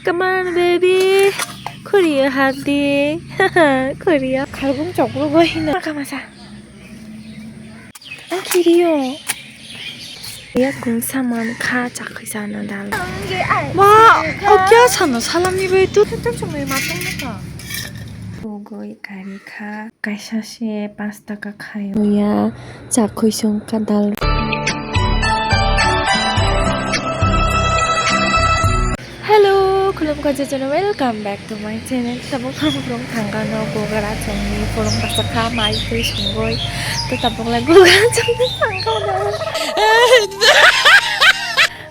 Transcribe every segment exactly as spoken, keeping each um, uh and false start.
Come on, baby. Khuriyo hapdi. Khuriyo. Kharbung chokrogo hino. Maka masa. Ang kiriyo. Ya kung saman kha chakwi sana dal. Wa, o kya sano salami bai tu. Ugoi kari kha. Kaisa se pas taka khaio. Ya, chakwi song ka dal. Hello, khulumkha jotono, welcome back to my channel. Tabuk ang phurung thangkha no Gogra chongni phurung basa kha mai twi songoi. To tabuk le Gogra chongni thangkha no.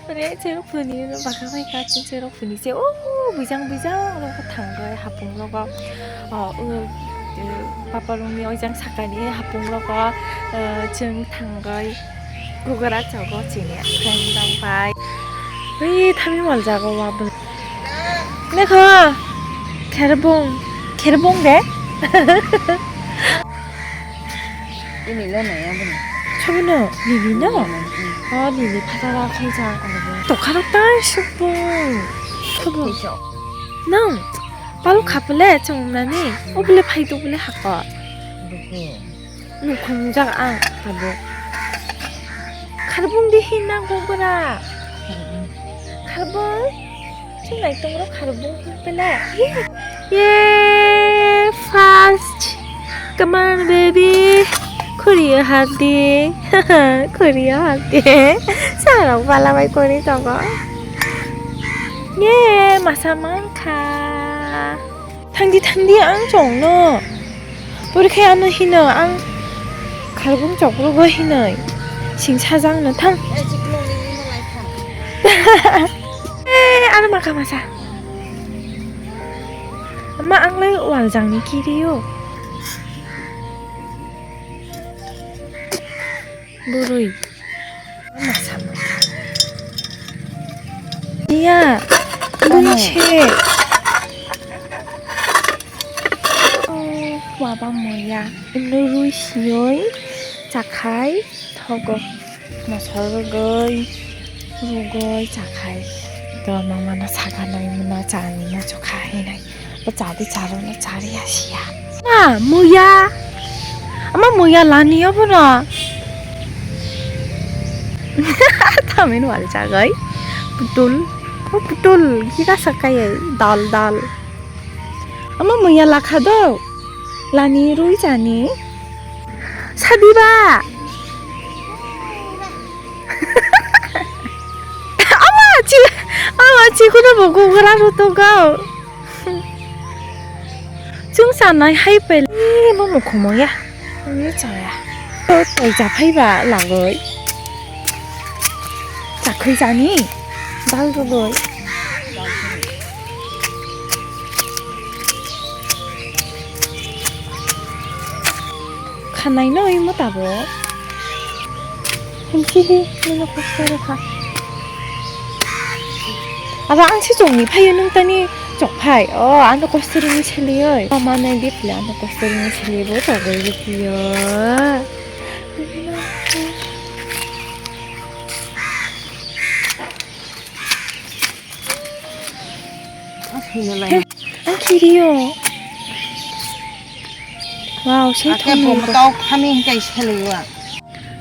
Ore cherok phuni no baka bai ka ching cherok phuni se o bijang bijang rogo thangoi hapung rogo. O, o, papa rongni oijang sakani hapung rogo, eh, chwng thangoi. Gugura chogo chini friend rok bai. Ui, thami wal jago wa bwlai. Nekho, kherbung, kherbung de. Ini lo nai aboni. Sobono, nini no? Hmm, hmm. O, nini phataro khaijak abo. Tokharok tai subung. Subung. Khaijak. Nang, palo khapole chongnani. O bole phai to bole hako. Buku. Nukhungjak ang tabuk. Kharbung di hinna gogora. Kharbung. Chwng naitongrok kharbung hinpele. Ye, first. Come on, baby. Khuriyo hapdi. Khuriyo hapdi. Sarok bala bai kori tongo. Ye, masa mankha. Thangdi, thangdi, ang chongno. Pori khe ano hino, ang kharbung chokrogo hinoi. Sing sajang no thang. Eh, ano maka masa. Ama ang lai waljang ni kiriyo. Burui. Iya, burui se. Oh, waba moya. Ino rui siyoi, chakhai, thogo. Mosol rwgoi, rwgoi, chakhai. To mama no saganai muna chani na chukha hinai. Bo chadi charo no chari asia. Ma, muya. Ama muya lani obo no. Tamin wal chagai. Putul. O putul. Gira sakai dal dal. Ama muya lakha do. Lani rui chani. Sadiba. Ama chi, ama chi kuno bo gugra ro to gao. Chung sanai hai pele mo mo khomo ya. Ni chaya. Toi ja phai ba lagoi. Chakhwi jani. Dal rogoi. Khanai no imo tabo. Himsi hi, nino kosto rokha. Aba ang si chongni phaio nung tani chok phai. O, ano kosto rini seli oi. O, ma nai di phle ano kosto rini seli bo chogoi di phaio. Ang kiriyo. Wow, se thongni bo. Tau khani hingkai seliwa.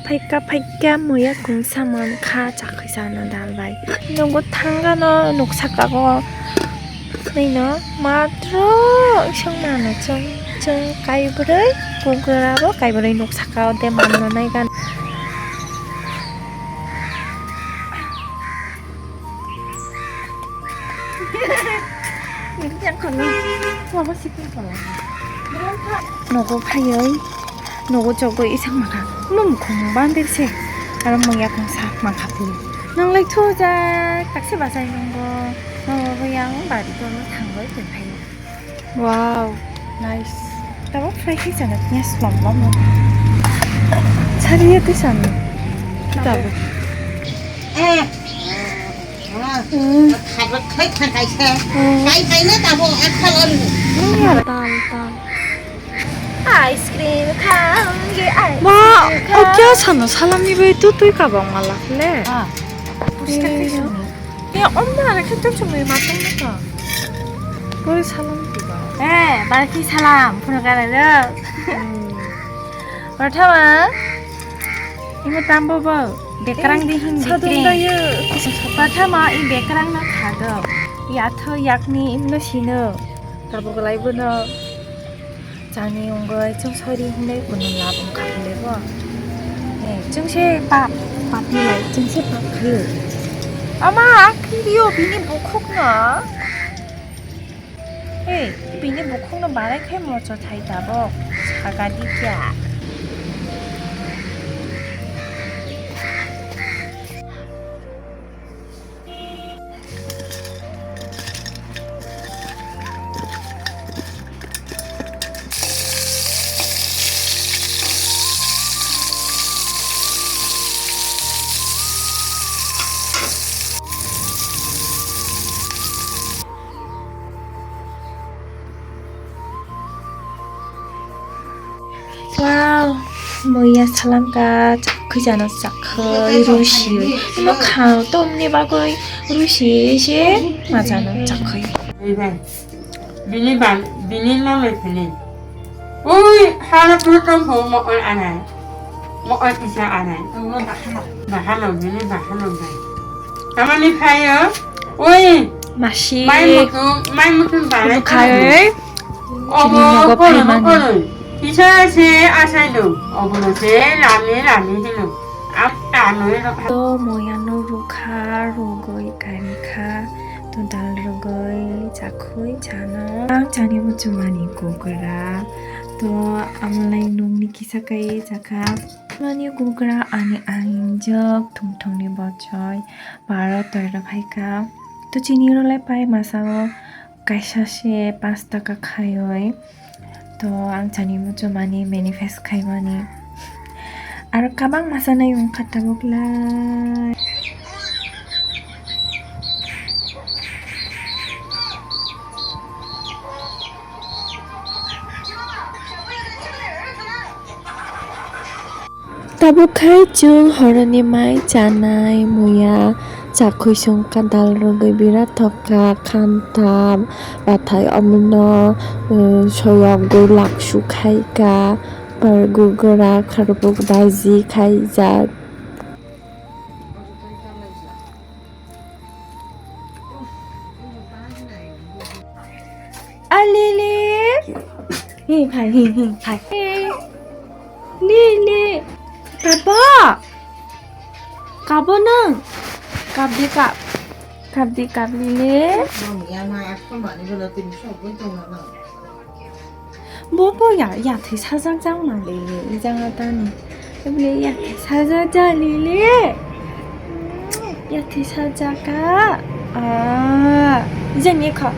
Phaika, phaika, muya kungsa mankha, chakhwi sana dal bai. Nogo thangano, nuksa kago. Naino, matro, isang mano, chwng, chwng, kaibroi, pugra bo, kaibroi nuksa kao, de manno nai gan. Nogo phaioi, nogo chogoi isang maka. Mum khum bandir se. Aro mung yakung sa maka phi. Nang lai thu ja, taksi basai nunggo. Nogo yang bari kono thangoi tei phai. Wow, nice. Tabuk fry khe chana, yes, lom lom lom. Sariya tei chana. Tabuk. Eh. Hmm. Khabak khai thang kaisa. Hmm. Kai kai na tabuk ek khalon. Hmm, tal, tal. Ice cream kha, hwnwi ice cream kha. Ma, o kya sano salami bai tu tui kabang malak le. Ah. Pushkar khe sano. Ya, omma, ara khe tok chumui ma tong na ka. Oi, salam diba. Eh, barki salam, phunukara rok. Hmm. Prathama, imo tambo bo, bekrang di hin sadung bikring. Dayo. Prathama, i bekrang no khago. Yatho yakni imno sino. Tabuk lai bono. Chani wngwi chwng sori hinwi kunu lab wngkha philebo. Eh, chwng se pap, pap ni lai, chwng se pap khaio. Ama, ang khirio bini bukhuk no. Ei, bini bukhukno barai khe mocho thai tabok, saga di kya? Wow, muya salam ka chakhwi jana chakhwi rusi. Imo khang tomni bagwi rusi se majana chakhwi. Bini ban, bini nolai phini. Ui, hana tu tong pho mo oi anai. Mo oi kisa anai. Bahalo, bini bahalo bai. Tamani khayo. Ui. Masi. Mai mutu, mai mutu banai khayo. Obo nogo kono, phaimani. Kono. Kisa se asai do. Obo no se lami, lami hino. Am, ano ero. To moyano rukha, rugoi karikha. To dal rugoi, chakhoi chana. Ang chani muchumani kugra. To amolai nungni kisa kai chakha. Mani kugra ani ang injak thung thungni bochoi. Baro toira phaikha. To chini rulai pai masa o kaisa se panch taka khaioi. To ang chani muchumani manifest khaimani. Aro kabang masa nai wngkha tabuk lai. Tabuk khai chwng horoni mai chanai muya chakhwi songkha dal rwgwi birat thokha khantam bathai omono, uh, soyok gulak sukhaika par gugura kharbuk baji khaijak. A Lili. Hi, phai, hi, hi, phai. Lili. Kabo. Kabo nang. Kap di kap. Kap di kap, Lili. Bo bo ya, ya thwi sajak jak na Lili, ijang atani. Ebile ya thwi sajak jak Lili. Ya thwi sajak ka. Ah, ijang ye kha.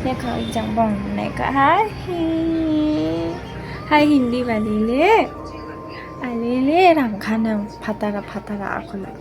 Ye kha ijang bong nai ka. Hai hi. Hai hindi ba Lili. A Lili ram kha nang phatara phatara akula.